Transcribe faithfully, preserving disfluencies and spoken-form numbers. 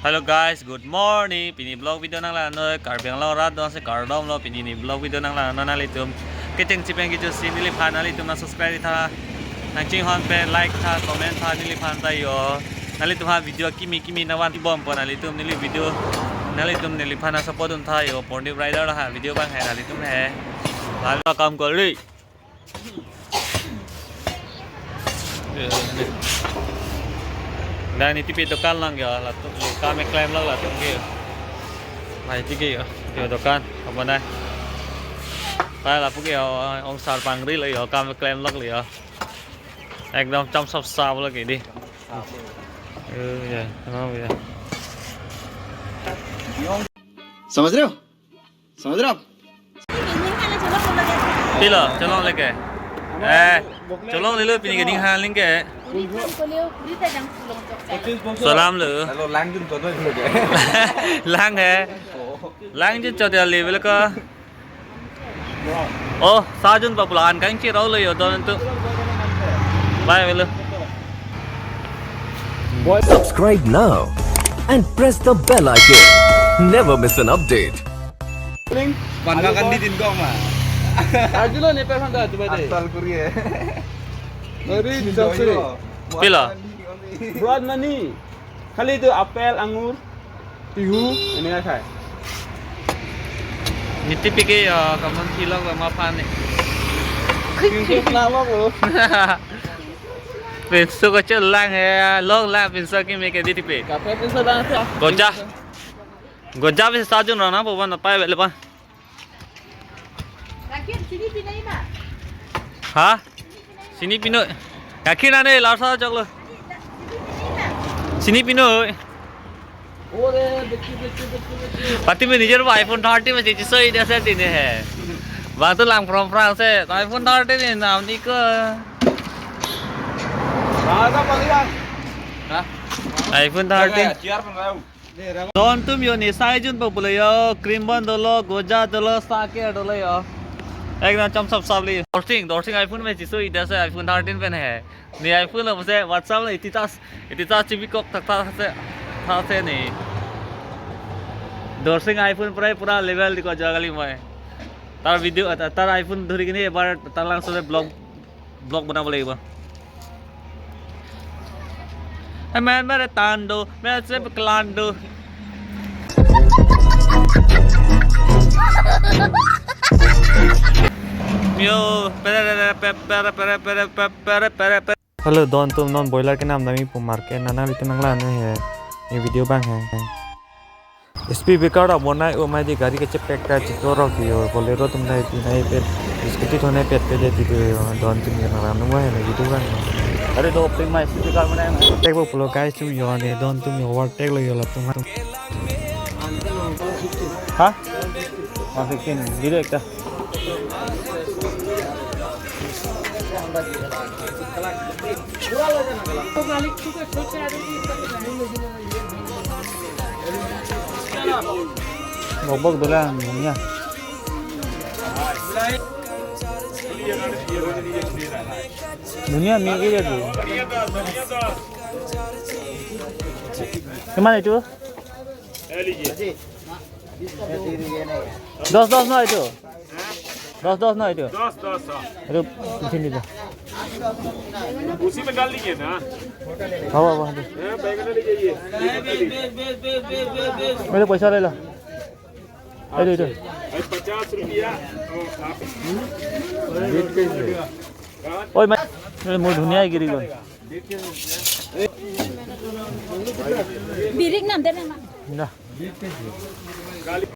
Hello guys, good morning. Pini vlog video nanglang noi, Karbi Anglong arat dose kardom lo, pini ni vlog video nanglang noi nanglitum. Kecheng chipeng kecho si neliphan nanglitum nang subscribe tha. Nang chinghon pen like tha, comment tha, neliphan ta yo. Nanglitum ha video kimi kimi nangvan bompo nanglitum neli video. Nanglitum neliphan nang support un tha yo. Pondip Rider ha video bang he nanglitum he. Lalu kam kali. Dan nitipi dokan lang yo, latum kam keklem lang latum ke. Mai tike yo, yo dokan, apa na? Pai lapu ke yo, ong sar pangri lo yo, kam keklem lang lo yo. Ekdom chom sap sap lo ke di. Oh, ya, kenapa ya? समझ रहे हो? समझ रहे हो आप? Pilo, cholong leke. Eh, cholong lilo pini ke ning han ling ke. Salam lo. Hello, lang jun chodoi lo ke. Lang he. Lang jun chodoi level ko. Oh, sa jun pa pulo an kangchirok lo yo don tu. Bye velo. Subscribe now and press the bell icon. Never miss an update. Pan makan di din kong ma. Ajulo ne per handa tu bade. Asal kuriye. Ari di sab suri. Pilo. Broad money. Khali tu apple, angur, tihu, ini akhai. Nitipi ke yo, kamu kilok lo ma pani. Pinso lama ko. Pinso ko chelang he, long la pinso kimi ke nitipi. Kape pinso lang sa. Goja. Goja pin sa jun rana po ban pai bele pa. Gakhir sini pinai ma? Ha? Sini pino. Gakhir nane larsa choklo. Sini pinai ma? Sini pino. Ore, bekti, bekti, bekti, bekti. Pati manager ba iPhone thirteen ma chechi soi dia se tine he. Ba tu lang from France se iPhone thirteen ni nam ni ko. Raja palian. Ha? iPhone thirteen. Chair pun rau. Don atum yo ne sai jun po pulo yo, cream bon dolo, goja dolo, sake dolo yo. Ekdom chom sap sap li. Dorsing, Dorsing iPhone me chiso ida se iPhone thirteen pen he. Ne iPhone lo se WhatsApp lo iti tas, iti tas chibi kok tak tak se, tak se ne. Dorsing iPhone pura pura level di ko jaga li mai. Tar video, tar iPhone dhuri kini ebar tar langso vlog vlog banabo lagibo. Hai, main mere tando, main se klando. Yo, pere, pere, pere. Hello, don atum non boiler kenam damji pu market nang nanglitum nanglang noi he. Ye video bang he. Speed breaker dak bonai o mai di gari kechepek ta chitorok yo, Bolero atum dai pinai pet, scooty thonai pet pet dei ti yo, don atum yo nang ram nung wai lagi tu kan. Are do pin mai speed breaker bonai. Tek bo pulo guys atum yo ne don atum yo overtake lo yo latum. Ha? One fifteen, direct ta. Bok bok dolang dunia. Dunia mi area tu. Kemana itu? Dos dos no itu. दस दस ना इधर। दस दस, हाँ। अरे, पीछे नहीं था। उसी में डाल लीजिए ना। हाँ, हाँ, हाँ। हाँ, बैगन ले जाइए। मेरे पैसा ले ला। इधर, इधर। भाई, पचास रुपया, और आप ओए, मैं, मैं मुंह धुनिया गिरी गो। Birik nam dena ma? ना।